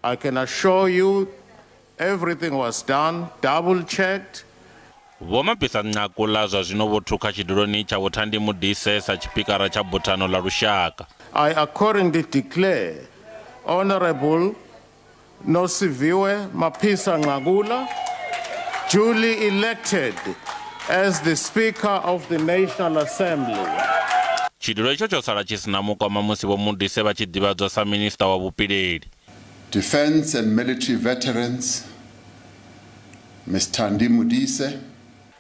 I can assure you everything was done, double checked. Vho Mapisa Nqakula zwa zwino vho thukha tshiduloni tsha Vho Thandi Modise sa tshipikara tsha Buthano ḽa Lushaka. I accordingly declare Honorable Nosiviwe Mapisa Nqakula duly elected as the Speaker of the National Assembly. Tshidulo itsho tsho sala tshi si na mukoma musi Vho Modise vha tshi ḓivhadzwa sa Minisiṱa wa Vhupileli. Defence and Military Veterans, Ms Thandi Modise.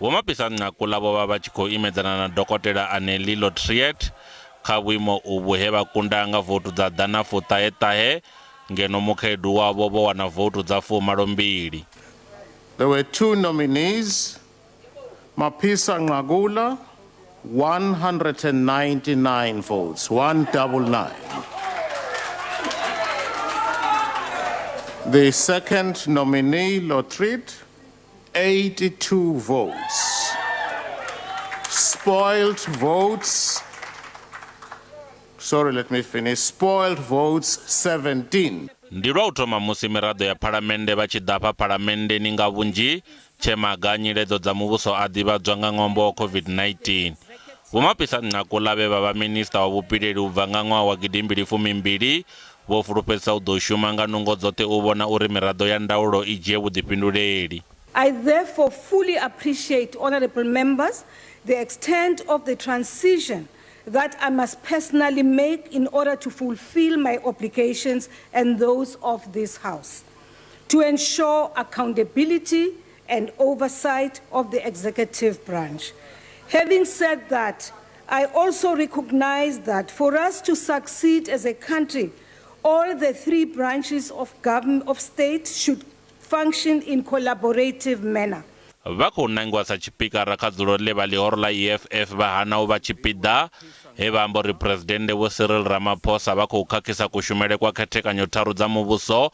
Vho Mapisa Nqakula vho vha vha tshi khou imedzana na Dokotela Annelie Lotriet kha vhuimo uvhu he vha kunda nga vouthu dza ḓana fuṱahe ṱahe ngeno mukhaedu wavho vho wana vouthu dza fumalo mbili. There were two nominees, Mapisa Nqakula, 199 votes, 199. The second nominee, Lotriet, 82 votes. Spoiled votes, sorry, let me finish. Spoiled votes, 17. Ndi lwa u thoma musi miraḓo ya phalamennde vha tshi ḓa afha phalamenndeni nga vhunzhi tshe maga a nyiledzo dza muvhuso a ḓivhadzwa nga ṅwambo wa COVID-19. Vho Mapisa Nqakula vhe vha vha minisiṱa wa vhupileli u bva nga ṅwaha wa gidimbili fumi mbili vho fulufhedzisa u ḓo shuma nga nungo dzoṱhe u vhona uri miraḓo ya ndaulo i dzhie vhuḓifhinduleli. I therefore fully appreciate, honourable members, the extent of the transition that I must personally make in order to fulfill my obligations and those of this House, to ensure accountability and oversight of the executive branch. Having said that, I also recognize that for us to succeed as a country, all the three branches of government of state should function in collaborative manner. Vha khou nangiwa sa tshipikara kha dzulo ḽe vha ḽihoro ḽa EFF vha hana u vha tshipiḓa he vha amba uri Phresidennde Vho Cyril Ramaphosa vha khou khakhisa kushumele kwa khethekanyo tharu dza muvhuso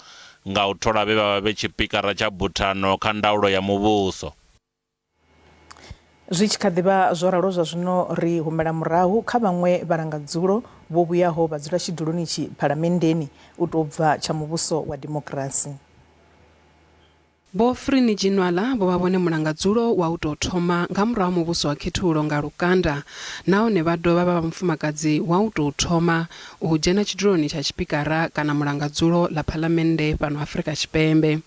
nga u thola vhe vha vha vhe tshipikara tsha buthano kha ndaulo ya muvhuso. Zwi tshi kha ḓi vha zwo ralo zwa zwino ri humela murahu kha vhaṅwe vhalangadzulo vho vhuyaho vha dzula tshiduloni itshi Phalamenndeni u tou bva tsha muvhuso wa dimokirasi. Vho Frene Ginwala vho vha vhone mulangadzulo wa u tou thoma nga murahu ha muvhuso wa khethululo nga lukanda nahone vha dovha vha vha mufumakadzi wa u tou thoma u dzhena tshiduloni tsha tshipikara kana mulangadzulo ḽa phaḽamennde fhano Afrika Tshipembe.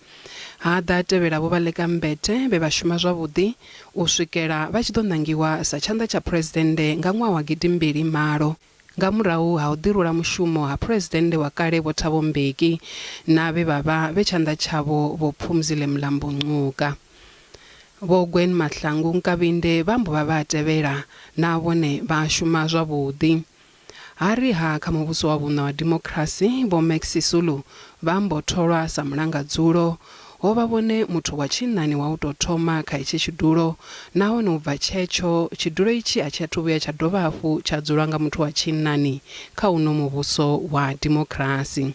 Ha ḓa tevhela Vho Baleka Mbete vhe vha shuma zwavhuḓi u swikela vha tshi ḓo ṋangiwa sa tshanḓa tsha phuresidennde nga ṅwaha wa gidimbili malo. Nga murahu ha u ḓirula mushumo ha phuresidennde wa kale Vho Thabo Mbeki na vhe vha vha vhe tshanḓa tshavho Vho Phumzile Mlambo-Ngcuka. Vho Gwen Mahlangu Nkabinde vha mbo vha vha a tevhela na vhone vha shuma zwavhuḓi. Ha ri ha kha muvhuso wa vhuṋa wa dimokirasi, Vho Max Sisulu vha mbo tholwa sa mulangadzulo. Ho vha vhone muthu wa tshinnani wa u tou thoma kha itshi tshidulo, nahone u bva tshetsho, tshidulo itshi a tshi athu vhuya tsha dovha hafhu tsha dzulwa nga muthu wa tshinnani kha uno muvhuso wa dimokirasi.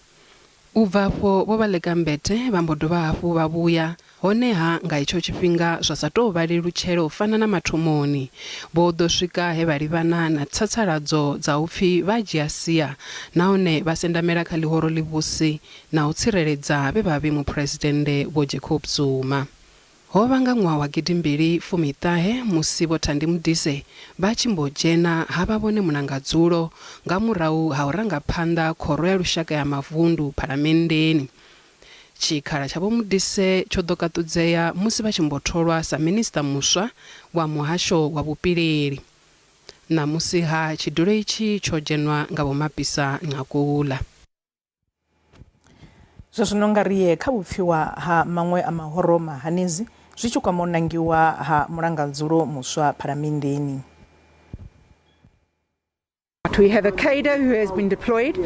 U bva afho, Vho Baleka Mbete vha mbo dovha hafhu vha vhuya, honeha nga itsho tshifhinga zwa sa tou vha lelutshela u fana na mathomoni. Vho ḓo swika he vha livhana na tsatsaladzo dza u pfi vha dzhia sia nahone vha sendamela kha ḽihoro ḽivhusi na u tsireledza vhe vha vhe Muphuresidennde Vho Jacob Zuma. Ho vha nga ṅwaha wa gidimbili fumi ṱahe musi Vho Thandi Modise vha tshi mbo dzhena ha vha vhone mulangadzulo nga murahu ha u ranga phanḓa Khoro ya Lushaka ya Mavundu Phalamenndeni. Tshikhala tsha Vho Modise tsho ḓo kaṱudzea musi vha tshi mbo tholwa sa minisiṱa muswa wa Muhasho wa Vhupileli. Ṋamusi-ha tshidulo itshi tsho dzhenwa nga Vho Mapisa Nqakula. Zwa zwino nga ri ye kha vhupfiwa ha maṅwe a mahoro mahanedzi zwi tshi kwama u nangiwa ha mulangadzulo muswa phalamenndeni. We have a cadre who has been deployed,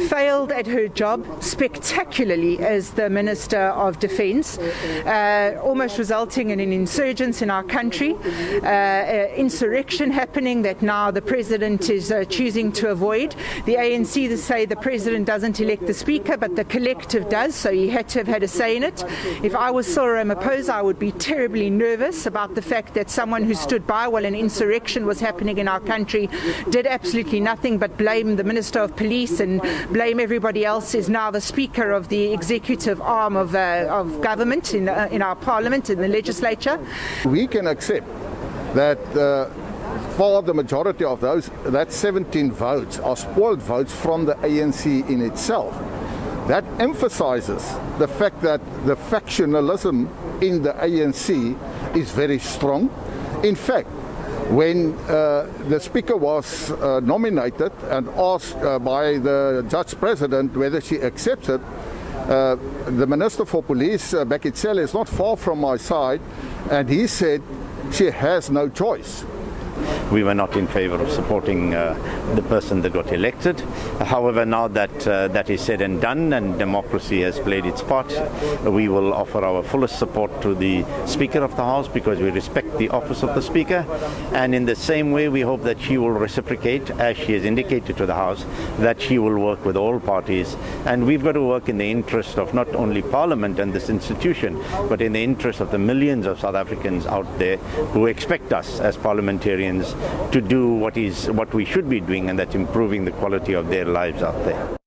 failed at her job spectacularly as the Minister of Defence, almost resulting in an insurgence in our country, insurrection happening that now the President is choosing to avoid. The ANC say the President doesn't elect the Speaker, but the collective does, so he had to have had a say in it. If I was Cyril Ramaphosa, I would be terribly nervous about the fact that someone who stood by while an insurrection was happening in our country did absolutely nothing but blame the Minister of Police and blame everybody else, is now the Speaker of the executive arm of government in our parliament, in the legislature. We can accept that far the majority of those, that 17 votes, are spoiled votes from the ANC in itself. That emphasizes the fact that the factionalism in the ANC is very strong. In fact, when the Speaker was nominated and asked by the Judge President whether she accepts it, the Minister for Police, Bheki Cele, is not far from my side, and he said she has no choice. We were not in favor of supporting the person that got elected. However, now that that is said and done and democracy has played its part, we will offer our fullest support to the Speaker of the House because we respect the office of the Speaker. And in the same way, we hope that she will reciprocate, as she has indicated to the House, that she will work with all parties. And we've got to work in the interest of not only Parliament and this institution, but in the interest of the millions of South Africans out there who expect us as parliamentarians to do what we should be doing, and that's improving the quality of their lives out there.